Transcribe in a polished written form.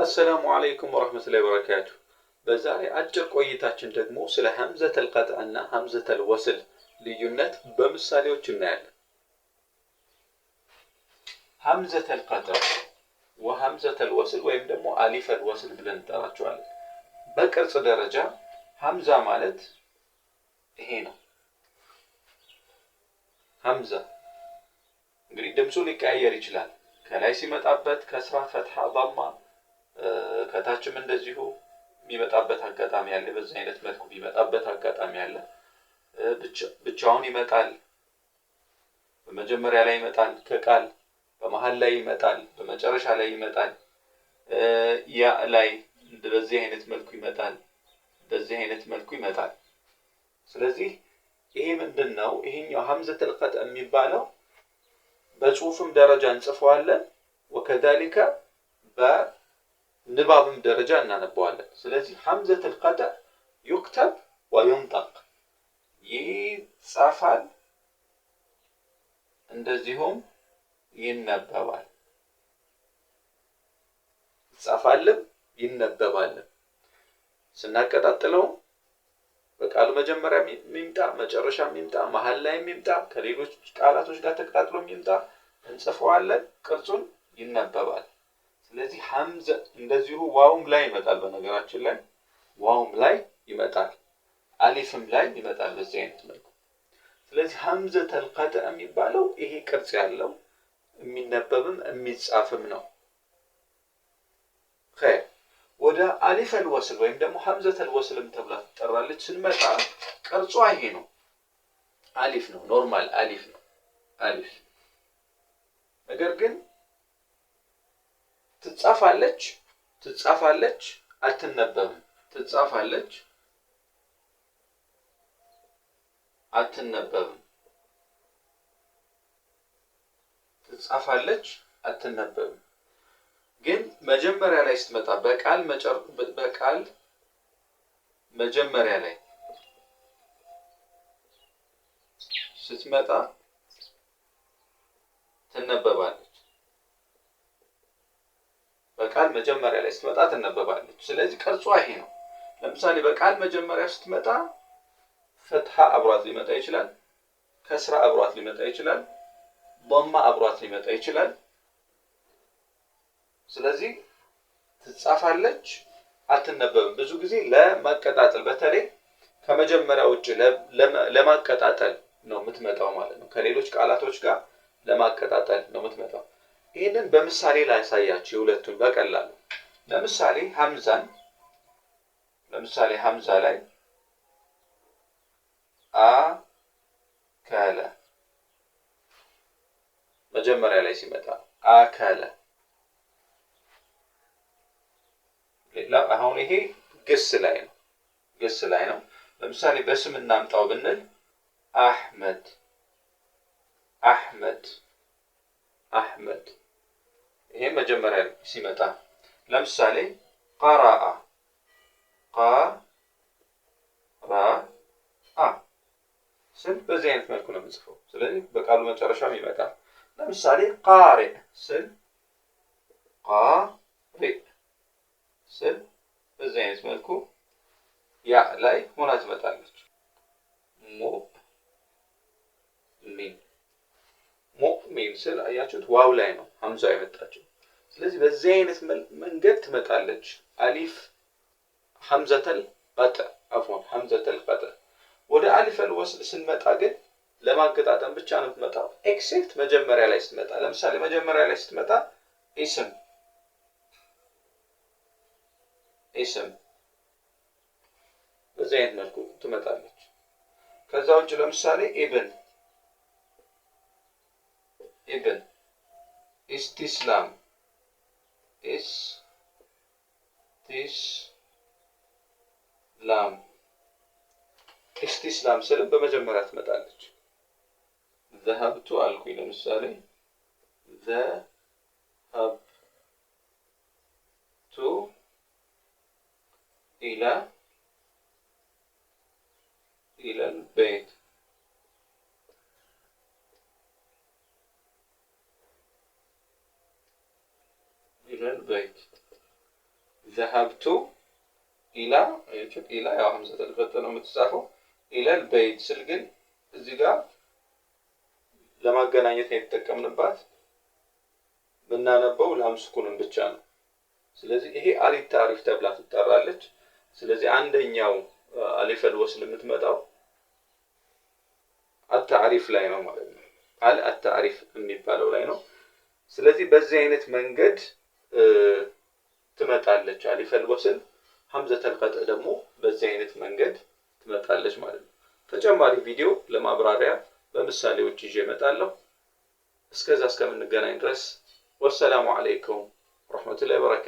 السلام عليكم ورحمة الله وبركاته። በዛሬ አጭር ቆይታችን ደግሞ ስለ همزة القطع እና همزة الوصل ልዩነት በምሳሌዎች እናያለን። همزة القطع وهمزة الوصل ወይም ደግሞ ألف الوصل ብለን እንጠራቸዋለን። በቅርጽ ደረጃ ሀምዛ ማለት ይሄ ነው። ሀምዛ እንግዲህ ድምፁ ሊቀያየር ይችላል። ከላይ ሲመጣበት ከስራ፣ ፈትሐ፣ ዳማ፣ ከታችም እንደዚሁ የሚመጣበት አጋጣሚ አለ። በዚህ አይነት መልኩ የሚመጣበት አጋጣሚ አለ። ብቻውን ይመጣል። በመጀመሪያ ላይ ይመጣል ከቃል በመሀል ላይ ይመጣል፣ በመጨረሻ ላይ ይመጣል። ያ ላይ በዚህ አይነት መልኩ ይመጣል፣ በዚህ አይነት መልኩ ይመጣል። ስለዚህ ይሄ ምንድን ነው? ይሄኛው ሀምዘተል ቀጥዕ የሚባለው በጽሁፍም ደረጃ እንጽፈዋለን፣ ወከዛሊከ በንባብም ደረጃ እናነበዋለን። ስለዚህ ሀምዘተል ቀጥዕ ዩክተብ ወዩንጠቅ ይጻፋል፣ እንደዚሁም ይነበባል። ይጻፋልም ይነበባልም። ስናቀጣጥለው በቃሉ መጀመሪያ የሚምጣ መጨረሻ የሚምጣ መሀል ላይ የሚምጣ ከሌሎች ቃላቶች ጋር ተቀጣጥሎ የሚምጣ እንጽፈዋለን፣ ቅርጹን ይነበባል። ስለዚህ ሀምዘ እንደዚሁ ዋውም ላይ ይመጣል። በነገራችን ላይ ዋውም ላይ ይመጣል፣ አሊፍም ላይ ይመጣል በዚህ አይነት መልኩ። ስለዚህ ሀምዘተል ቀጥዕ የሚባለው ይሄ ቅርጽ ያለው የሚነበብም የሚጻፍም ነው። ኸይር፣ ወደ አሊፈል ወስል ወይም ደግሞ ሀምዘተል ወስልም ተብላ ትጠራለች ስንመጣ ቅርጿ ይሄ ነው። አሊፍ ነው፣ normal አሊፍ ነው አሊፍ። ነገር ግን ትጻፋለች ትጻፋለች፣ አትነበብም። ትጻፋለች፣ አትነበብም። ትጻፋለች፣ አትነበብም። ግን መጀመሪያ ላይ ስትመጣ በቃል መጀመሪያ ላይ ስትመጣ ትነበባለች። በቃል መጀመሪያ ላይ ስትመጣ ትነበባለች። ስለዚህ ቅርጿ ይሄ ነው። ለምሳሌ በቃል መጀመሪያ ስትመጣ ፈትሐ አብሯት ሊመጣ ይችላል። ከስራ አብሯት ሊመጣ ይችላል። ዶማ አብሯት ሊመጣ ይችላል። ስለዚህ ትጻፋለች፣ አትነበብም። ብዙ ጊዜ ለማቀጣጠል በተለይ ከመጀመሪያ ውጭ ለማቀጣጠል ነው የምትመጣው ማለት ነው። ከሌሎች ቃላቶች ጋር ለማቀጣጠል ነው የምትመጣው። ይህንን በምሳሌ ላሳያችሁ የሁለቱን በቀላሉ። ለምሳሌ ሀምዛን ለምሳሌ ሀምዛ ላይ አከለ መጀመሪያ ላይ ሲመጣ አከለ። አሁን ይሄ ግስ ላይ ነው፣ ግስ ላይ ነው። ለምሳሌ በስም እናምጣው ብንል አሕመድ አሕመድ አሕመድ። ይሄ መጀመሪያ ሲመጣ ለምሳሌ ቀራአ ቀራአ ስል በዚህ አይነት መልኩ ነው የምንጽፈው። ስለዚህ በቃሉ መጨረሻም ይመጣል። ለምሳሌ ቃሪእ ስል ቃሪእ ስል በዚህ አይነት መልኩ ያ ላይ ሆና ትመጣለች። ሙእሚን ሙእሚን ስል አያችሁት፣ ዋው ላይ ነው ሀምዛ የመጣችው። ስለዚህ በዚህ አይነት መንገድ ትመጣለች። አሊፍ ሀምዘተል ቀጥዕ አፍዋን ሀምዘተል ቀጥዕ። ወደ አሊፈል ወስል ስንመጣ ግን ለማገጣጠም ብቻ ነው የምትመጣው፣ except መጀመሪያ ላይ ስትመጣ። ለምሳሌ መጀመሪያ ላይ ስትመጣ اسم اسم በዚህ አይነት መልኩ ትመጣለች። ከዛ ውጭ ለምሳሌ ኢብን ኢብን፣ استسلام استسلام استسلام ስልም በመጀመሪያ ትመጣለች። ذهبت አልኩኝ። ለምሳሌ ذهبت إلى البيت إلى البيت። ذهبت إلى إلى ያው همزة القطع ነው የምትጻፈው። إلى البيت ስል ግን እዚህ ጋር ለማገናኘት ነው የተጠቀምንባት። የምናነበው لام سكون ን ብቻ ነው። ስለዚህ ይሄ ال التعريف ተብላ ትጠራለች። ስለዚህ አንደኛው ألف الوصل የምትመጣው التعريف ላይ ነው ማለት ነው። ال التعريف የሚባለው ላይ ነው። ስለዚህ በዚህ አይነት መንገድ ትመጣለች ألف الوصل። همزة القطع ደግሞ በዚህ አይነት መንገድ ትመጣለች ማለት ነው። ተጨማሪ ቪዲዮ ለማብራሪያ በምሳሌዎች ይዤ እመጣለሁ። እስከዛ እስከምንገናኝ ድረስ والسلام عليكم ورحمة الله وبركاته።